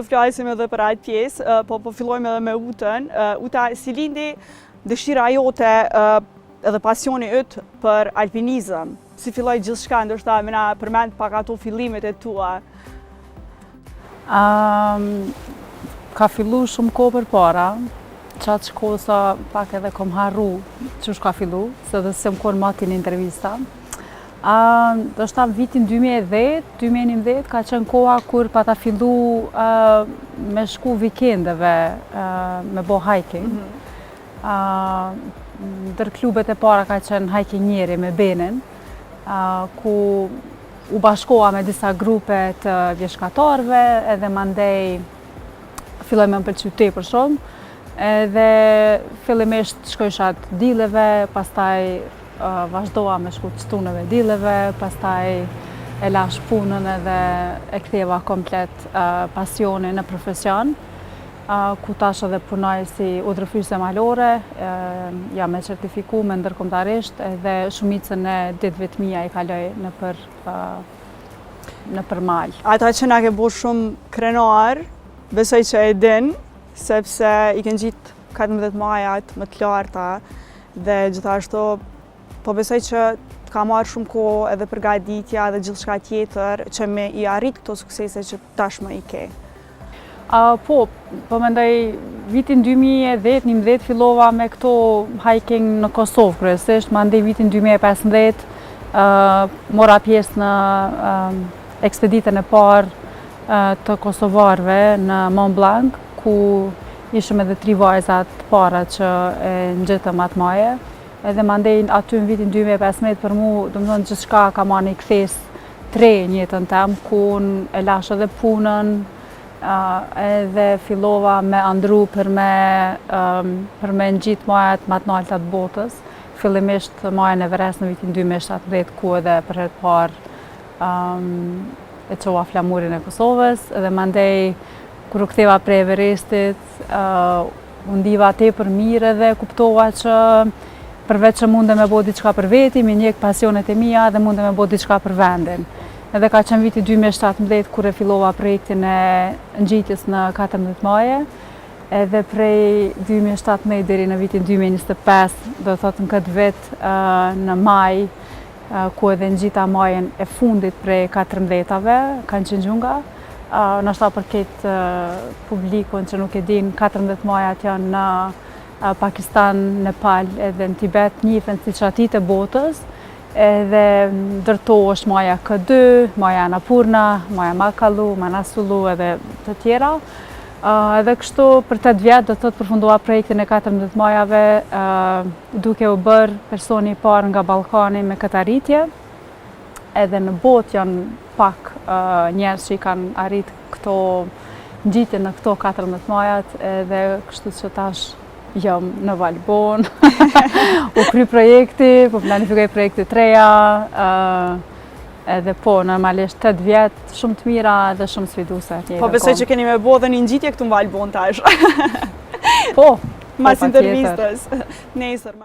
Do flasim edhe për atë pjesë, po po fillojmë edhe me Utën. Uta, si lindi dëshira jote edhe pasioni yt për alpinizëm? Si filloi gjithçka, ndoshta me na përmend pak ato fillimet e tua? Um, ka fillu shumë kohë përpara, qaq kohë sa pak edhe kom harru qysh ka fillu, se edhe s'jam konë moti në intervista. Um, ndoshta vitin 2010, 2011 ka qenë koha kur pata fillu uh, me shku vikendeve uh, me bo hiking. Mm -hmm. Uh, ndër klubet e para ka qenë Hiking Njeri me Benin, uh, ku u bashkoa me disa grupe të bjeshkatarëve edhe mandej filloi me më pëlqy tepër shumë. Edhe fillimisht shkojsha të dileve, pastaj uh, vazhdova me shku të shtuneve dileve, pastaj e lash punën edhe e ktheva komplet uh, pasionin në profesion, uh, ku tash edhe punoj si udhërrëfyese malore, uh, jam e certifikume ndërkombëtarisht edhe shumicën e ditëve të mia i kaloj nëpër uh, nëpër mal. Ata që na ke bo shumë krenar, besoj që e din, sepse i ke ngjitë 14 majat më të larta dhe gjithashtu po besoj që të ka marrë shumë kohë edhe përgatitja edhe gjithçka tjetër që me i arrit këto suksese që tashmë i ke. Uh, po, po mendoj vitin 2010-11 fillova me këto hiking në Kosovë kryesisht, mandej vitin 2015 uh, mora pjesë në uh, ekspeditën e parë uh, të kosovarëve në Mont Blanc, ku ishim edhe tri vajzat të para që e ngjitëm atë maje. Edhe mandej aty në vitin 2015 për mu, do më thonë gjithçka ka marrë një kthesë të re në jetën tem, ku unë e lash edhe punën, edhe fillova me andru për me, për me ngjit majat më të nalta të botës. Fillimisht majën Everest në vitin 2017, ku edhe për herë të parë e çova flamurin e Kosovës, edhe mandej kur u ktheva prej Everestit, uh, u ndiva tepër mirë edhe kuptova që përveç që mundem me bo diçka për veti, mi ndjek pasionet e mia dhe mundem me bo diçka për vendin. Edhe ka qenë viti 2017 kur e fillova projektin e ngjitjes në 14 maje, edhe prej 2017 deri në vitin 2025, do të thotë në këtë vit në maj, ku edhe ngjita majën e fundit prej 14-ave, Kanchenjunga. Ndoshta për këtë publikun që nuk e din, 14 majat janë në Pakistan, Nepal edhe në Tibet, njihen si çatitë e botës, edhe ndër to është maja K2, maja Annapurna, maja Makalu, Manaslu edhe të tjera. Edhe kështu për 8 vjet do të thotë përfundova projektin e 14 majave duke u bërë personi i parë nga Ballkani me këtë arritje. Edhe në botë janë pak njerëz që i kanë arrit këto ngjitje në këto 14 majat edhe kështu që tash jam në Valbonë. u kry projekti, po planifikoj projekte të reja, edhe po, normalisht 8 vjet, shumë të mira edhe shumë sfiduese. Po besoj që keni me bo dhe një ngjitje këtu në Valbonë tash. Po, Mas po, intervistës. Nesër.